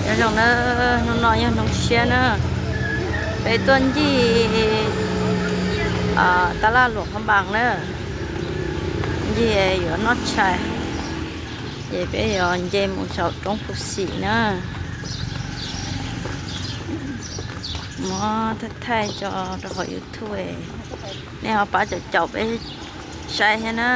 Nyob zoo na, hnub no yog hnub tshiab na, peb tuaj ncig tab laj Luam Phab Npas na, ncig yuav noj tshais, ces peb yuav nce mus saum roob Phu Xim na. Muab thaij thaij tso rau hauv YouTube, nej ho pab caum caum peb saib thiab na.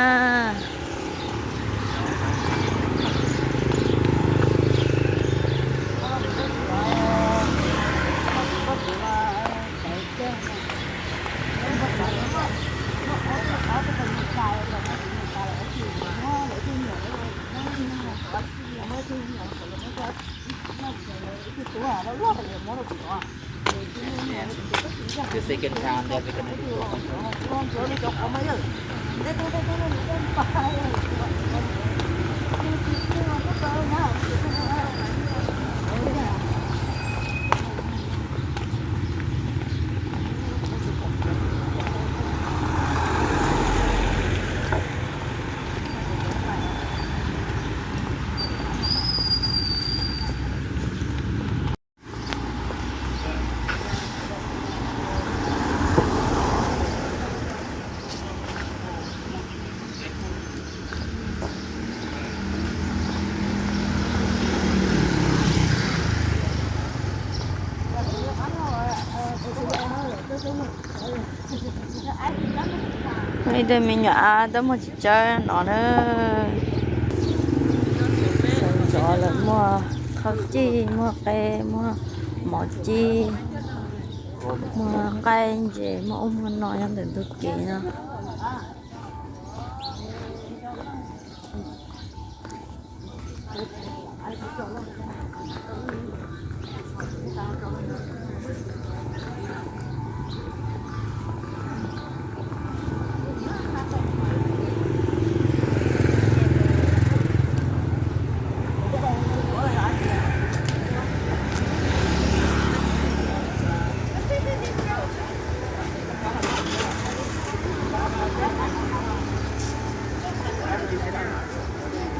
Ib tug me nyuam ab tab muag tsis tsawb no na. Sawv ntxov lawm, muag qhauv cij, muag qe, muag mov cib, muag nqaij ntses, muag ub muag no nyob ntawm ntug kev no.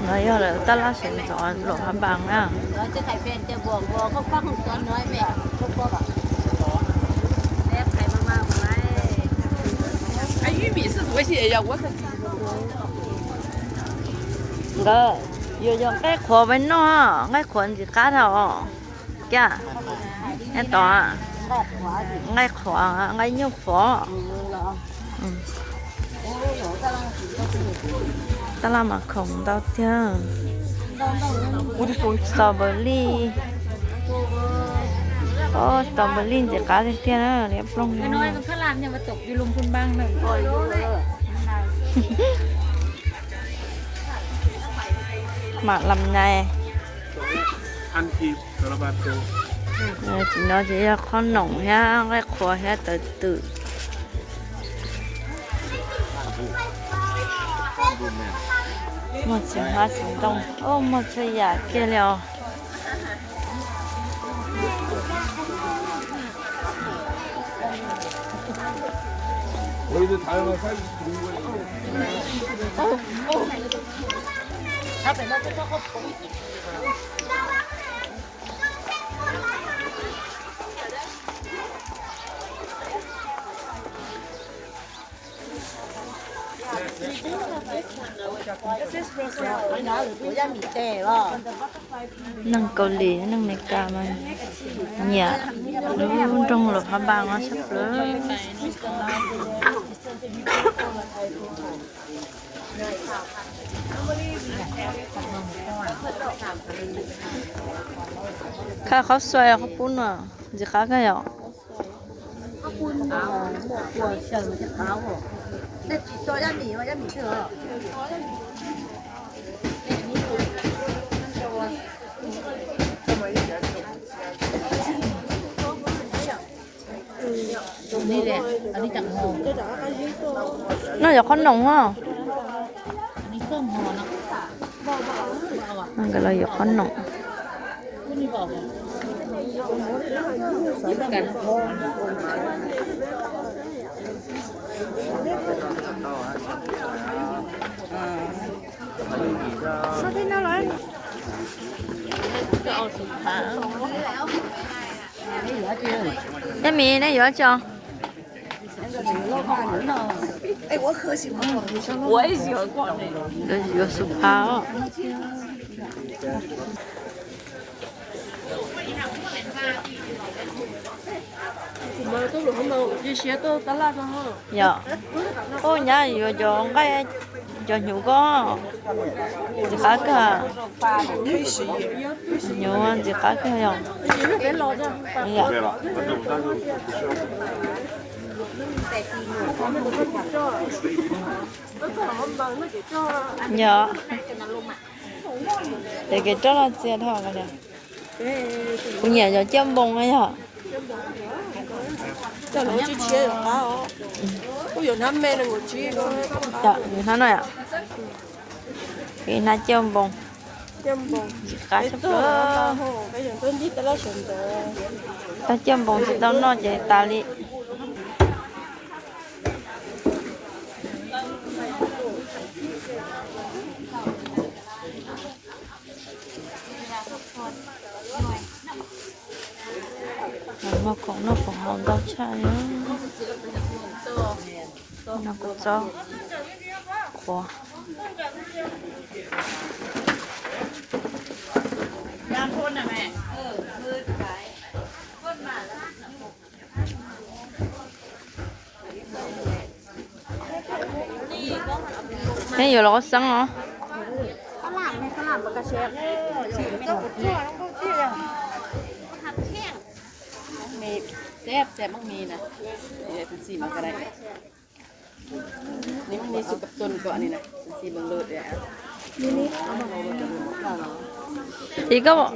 No yog lawv tab laj sawv ntxov Luam Phab Npas na. Nkawd, yuav yog nqaij qhuav peb noj, nqaij qhuav ntxim qab dhau. Kiag, nyob tod, nqaij qhuav, nqaij nyuj qhuav. Tab laj mas khoom ntau tiag. Strawberry, strawberry ntxim qab tiag tiag na, liab ploog. Mam lam nyais. Tim no ces yog qhob noom thiab nqaij qhuav thiab tawv twm. Muag txiv hmab txiv ntoo, muag txhua yam kiag li os. Neeg Kaus Lim, neeg Amelikas mas nyiam lub nroog Luam Phab Npas no tshaj plaws. Kha qhov xuaim qhov pub no ntxim qab kawg yom. No yog qhob noom os. Nkawd los yuav qhob noom. Yog mis nej yuav tso. Yuav xu pha os. Yog, ub nyab yuav cov nqaij, cov hnyuv ko ntxim qab kawg. Hnyuv ntxim qab kawg yog. Yog, ces kev roj loj txias dhau. Kuv nyiam cov ciaj npoo na yog. Hnab no, hnab ciaj npoo. Qab tshaj plaws. Tau ciaj npoo tsis tau noj ces tas li. Muag khoom noj khoom haus ntau tshaj li. No kuv txob qhuav. Neb yuav los qhov xeeb os. Ib koj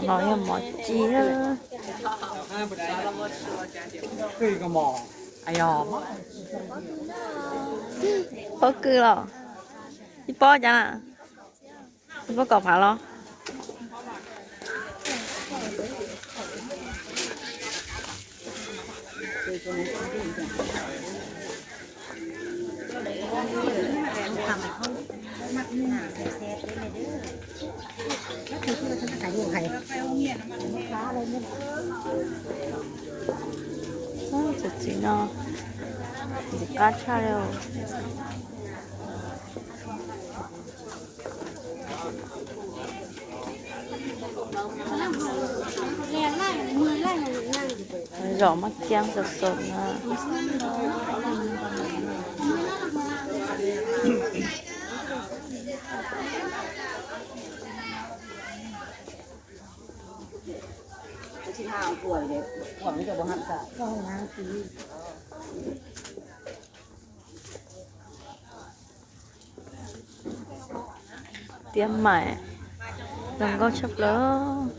No yog mov ci. Pob kws los? Ib pob cas na? Ib pob kaum phav los? Txiv no ntxim qab tshaj li. Zom maj kiab xav xav na. Tiab maim, zoo nkauj tshaj plaws.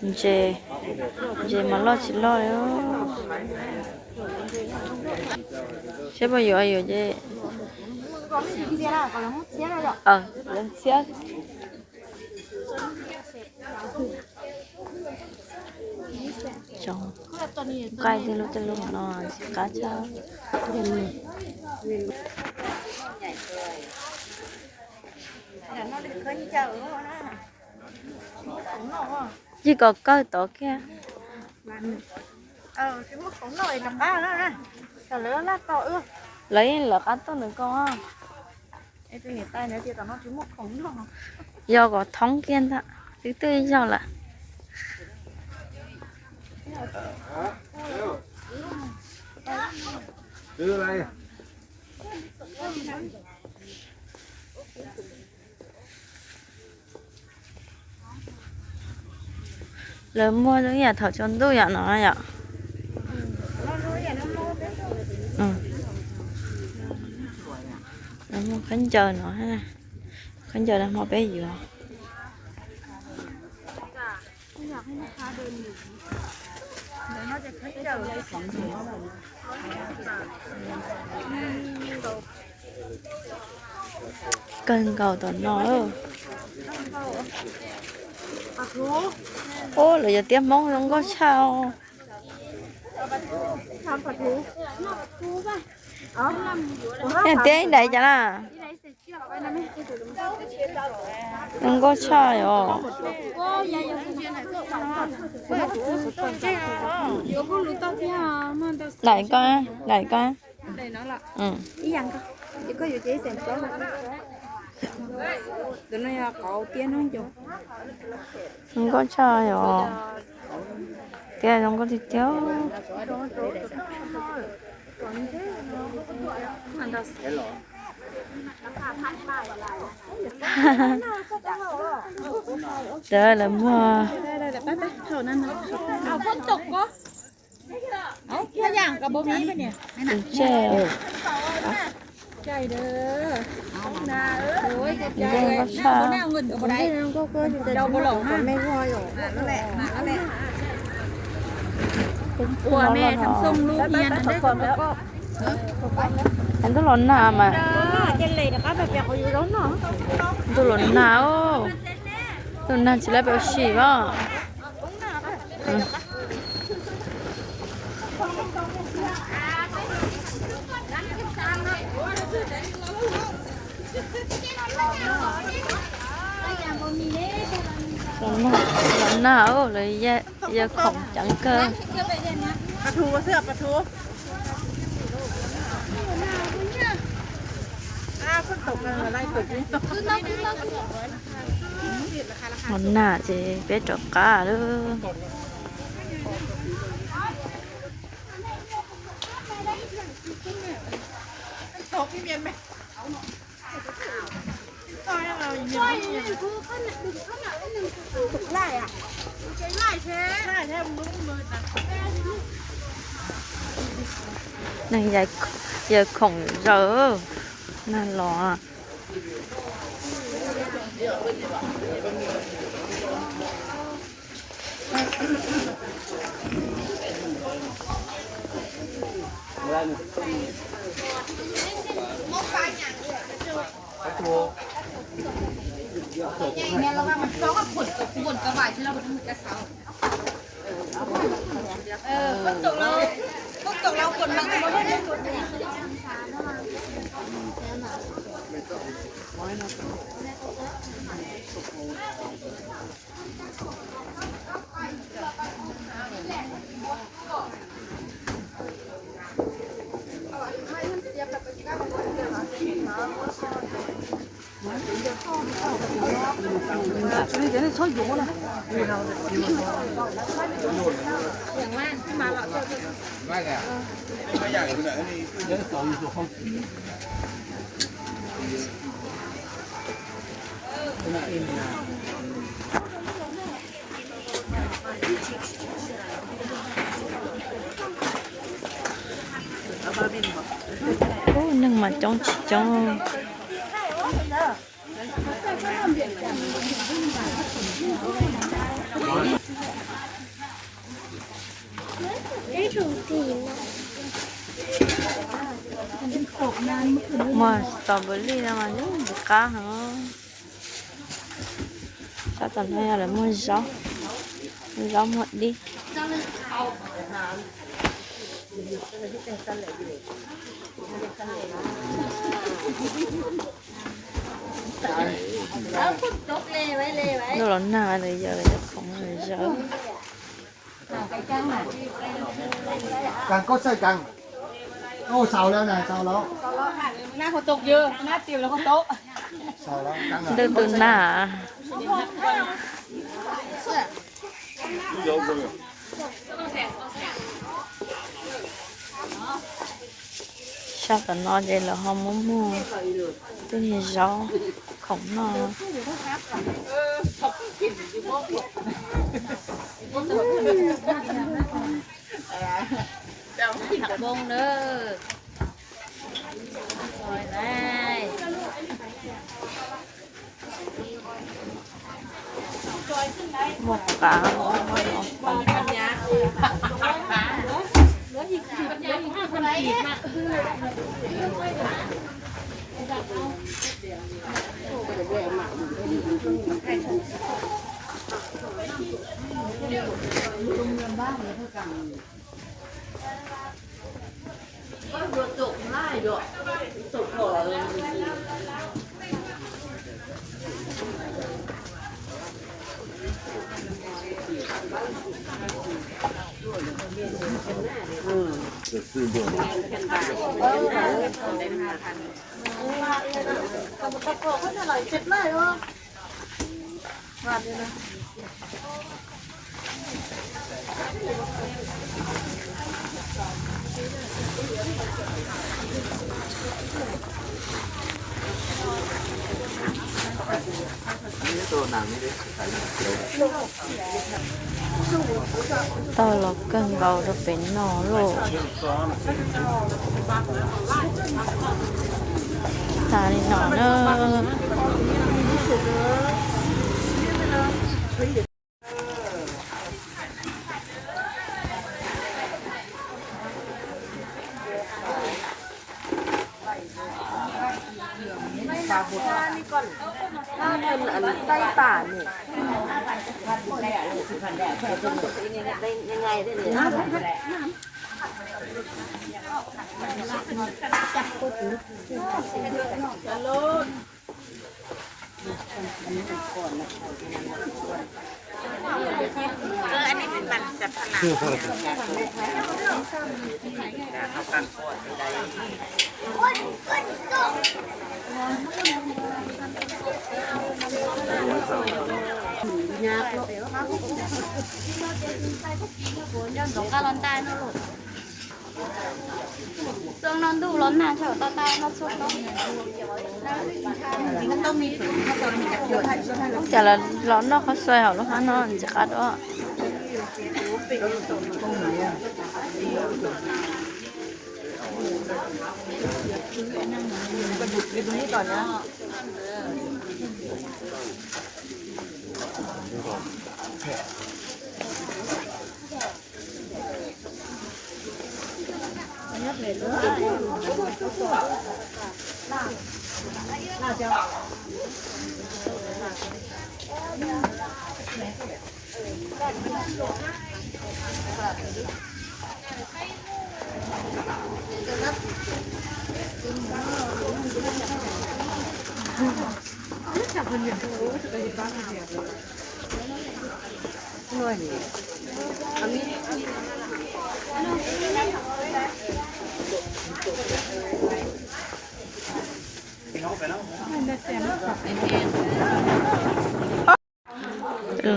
Ntses, ntses mas loj tsis loj li. Saib puas yuav, yuav ces lawv txhiab. Nqaij tej lub tej lub no ntxim qab tshaj. Yog kom kawg tod kiag. Lawv yeej lawv qab tuaj nws ko. Yog kom thoob kiag ntag, twb twb yog lawm. Lawv muag zoo ib yam thaum tsaus ntuj yom no yom. Lawv muag khaub ncaws no, khaub ncaws no hmo peb yuav. Kawg nkaus tom no. Ub, lawv yog tiab Hmoob zoo nkauj tshaj. Tiab ib daim cas na? Zoo nkauj tshaj os. Daim ko, daim ko. Zoo nkauj tshaj os. Tiab zoo nkauj tiag tiag. Ntawd lawv muag. Tus tsej. Nkauj tshaj. Ntuj los nag mas. Ntuj los nag, ntuj nag tsis lawv pem ua si os. Los nag, lawv yawg khoom ceev kawg. Los nag ces peb rov qab lawm. Neeg yawg khoom zaws nag los. Ub, neeg mas coob tsis coob. Muag strawberry no mas ntxim qab heev. Sab tom no yog lawv muag zaub, muag zaub muag dib. Ntuj los nag lawv yawg khoom zaws. Ntuj tus nag. Sab tom no ces lawv ho muab muag tej niag zaub khoom noj. Hawm poob na. Muaj qav. Tau los kawg nkaus rau pem no lauj. Tas li no na. Nco ntsoov qab los ntaj no lauj. Txooj noj ntuj los nag tshaj tau tau noj txhua hnub. Cas los noj qhov xaib hauv lub hab no ntxim qab dua.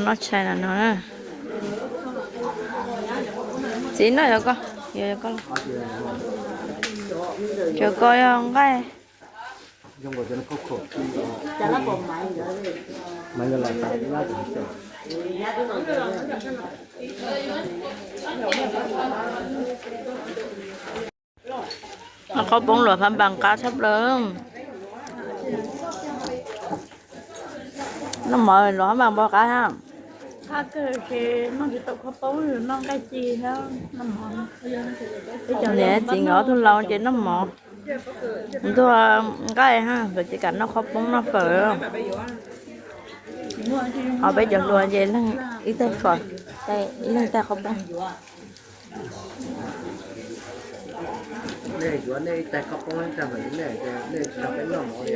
Noj tshais no no na. Txiv noj yog koj, yog koj. Cov ko yog nqaij. Noj qhaub poob luam phab npas qab tshaj plaws. Noj mov luam phab npas npau qab hab. Niam txiv nkawd ob tug laus ces noj mov, ntuag nqaij hab, nkawd tsis kam noj qhaub poob noj fawm. Ho peb cov hluas ces leeg ib taig fawm, ib leeg taig qhaub poob. Nej yuav nej ib taig qhaub poob ib tag mas nej, nej tsis nrog peb noj mov li.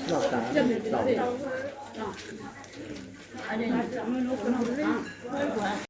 Noj tas tau.